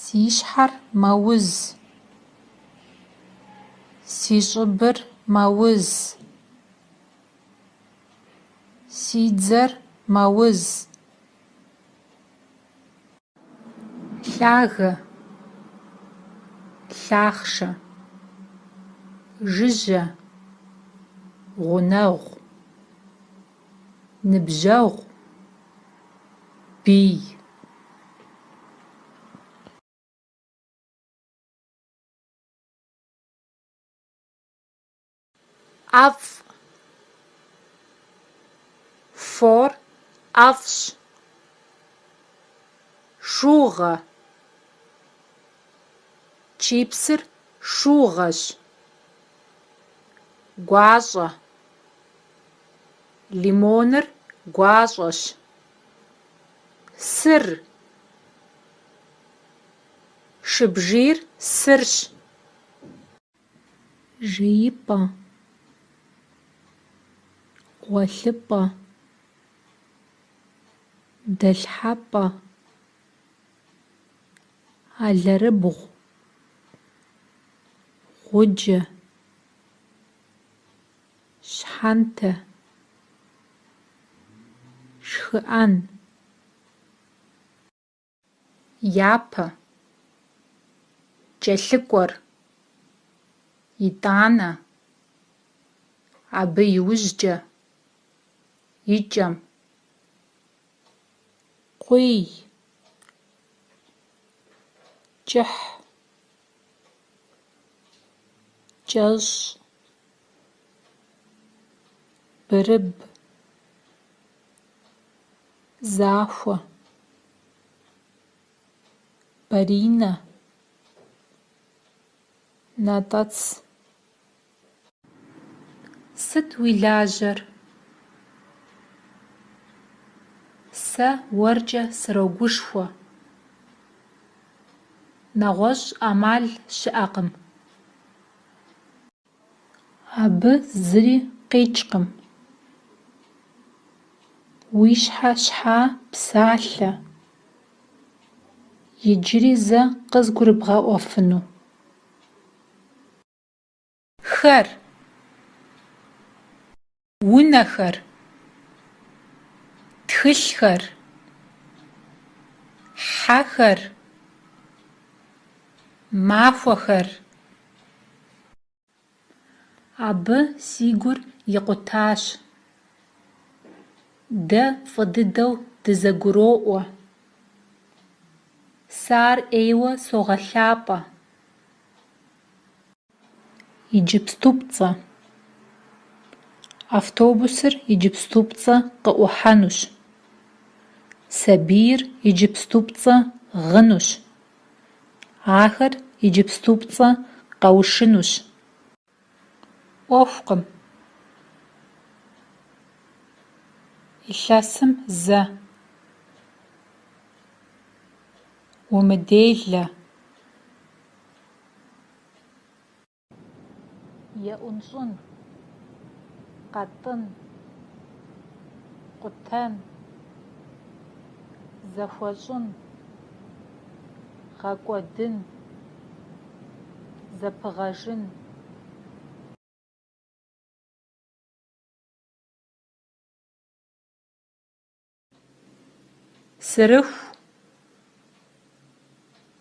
Си щхьэр мэуз. Си щӏыбыр мэуз. Си дзэр мэуз. Лъагэ, лъахъшэ, жыжьэ, гъунэгъу, ныбжьэгъу, бий. ӏэфӏ. Фор ӏэфӏщ. Шыугъэ. Чипсыр шыугъэщ. Гуащӏэ. Лимоныр гуащӏэщ. Сыр. Шыбжийр сырщ. Жеипӏэ, гъуэлъыпӏэ, дэлъхьэпӏэ, алэрыбгъу, гъуджэ, щхьэнтэ, шхыӏэн. Япэ, кӏэлъыкӏуэр, итӏанэ, абы иужькӏэ, икӏэм. Къуий, кӏыхь, кӏэщӏ, бырыб, захуэ, баринэ, натӏэц. Сыт уи лажьэр? Сэ уэркӀэ срогушхуэ. НэгъуэщӀ Ӏэмал щыӀэкъым. Абы зыри къикӏкъым. Уи щхьэ щхьа псалъэ. Иджыри зэ къызгурыбгъэӏуэфыну? Хэр, унэхэр, тхылъхэр, хьэхэр, махуэхэр. Абы си гур икъутащ. Дэ фӏы дыдэу дызэгуроӏуэ. Сэ ар ӏейуэ согъэлъапӏэ. Иджыпступцӏэ. Автобусыр иджыпступцӏэ къыӏухьэнущ. Сабийр иджыпступцӏэ гъынущ. Ахэр иджыпступцӏэ къэушынущ. Ӏуэхукъым. Илъэсым зэ. Умыделэ! ЕӀунщӀын, къэтӀын, къутэн, зэхуэщӀын, гъэкӀуэдын, зэпыгъэжын. Сырыху,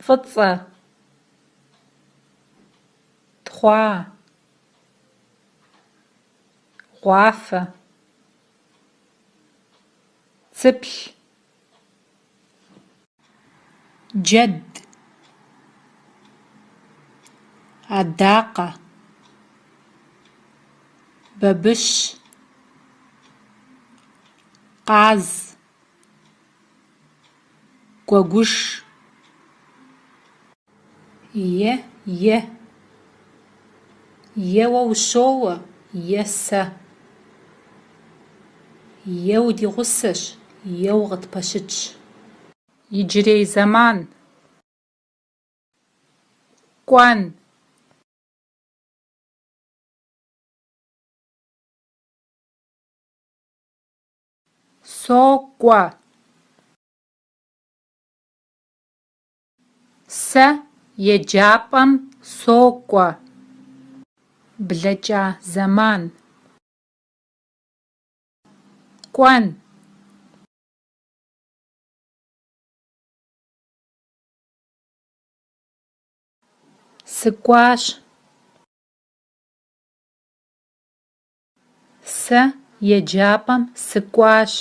фӏыцӏэ, тхъуа, гъуафэ, цыплъ. Джэд, адакъэ, бабыщ, къаз, гуэгуш. Е, е! Е уэ ущоуэ, е сэ. Е удигъусэщ, е укъытпэщытщ. Иджырей зэман. Кӏуэн. Сокӏуэ. Сэ еджапӏэм сокӏуэ. Блэкӏа зэман. Кӏуэн. Сыкӏуащ. Сэ еджапӏэм сыкӏуащ.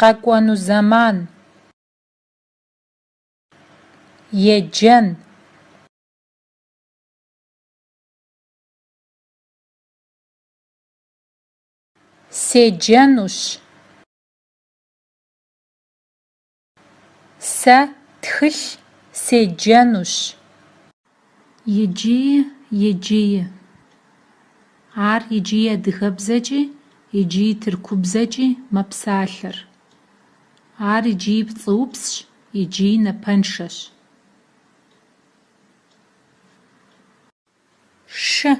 Къэкӏуэну зэман. Еджэн. Седжэнущ. Сэ тхылъ седжэнущ. Иджыи, иджыи. Ар иджыи адыгэбзэкӏи, иджыи тыркубзэкӏи мэпсалъэр. Ар иджыи пцӏыупсщ, иджыи напэншэщ. Шы.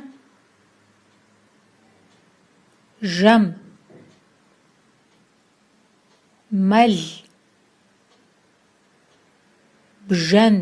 Жэм. Мэл. Бжэн.